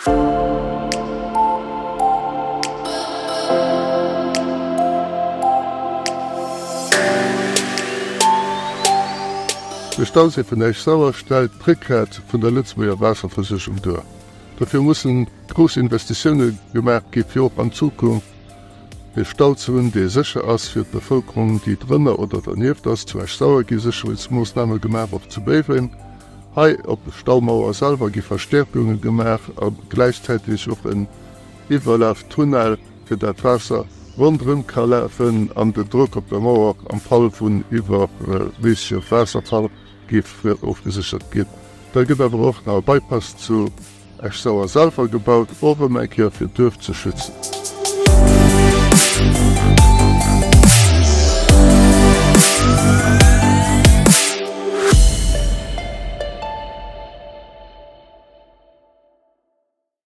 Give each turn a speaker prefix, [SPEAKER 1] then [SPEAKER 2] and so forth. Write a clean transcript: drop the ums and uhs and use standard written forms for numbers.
[SPEAKER 1] De Stauséi vun Esch-Sauer stellt d'Réckgrat vun der Lëtzebuerger Waasserversuergung duer. Dofir mussen grouss Investitioune gemaach gi fir och an Zukunft e Stau ze hunn, dee sécher ass fir d'Bevëlkerung, déi drënner oder dernieft ass. Zu Esch-Sauer gi Sécherheetsmoossname gemaach, och zu Béiweng. Hei op der Staumauer selwer gi Verstäerkunge gemaach a gläichzäiteg och en Iwwerlaftunnel, fir dat d'Waasser ronderëm ka lafen an den Drock op der Mauer am Fall vun iwwerméissegem Waasserfall géif ofgeséchert ginn. Da gëtt awer och nach e Bypass zu Esch-Sauer selwer gebaut, och erëm eng Kéier fir d'Duerf ze schützen.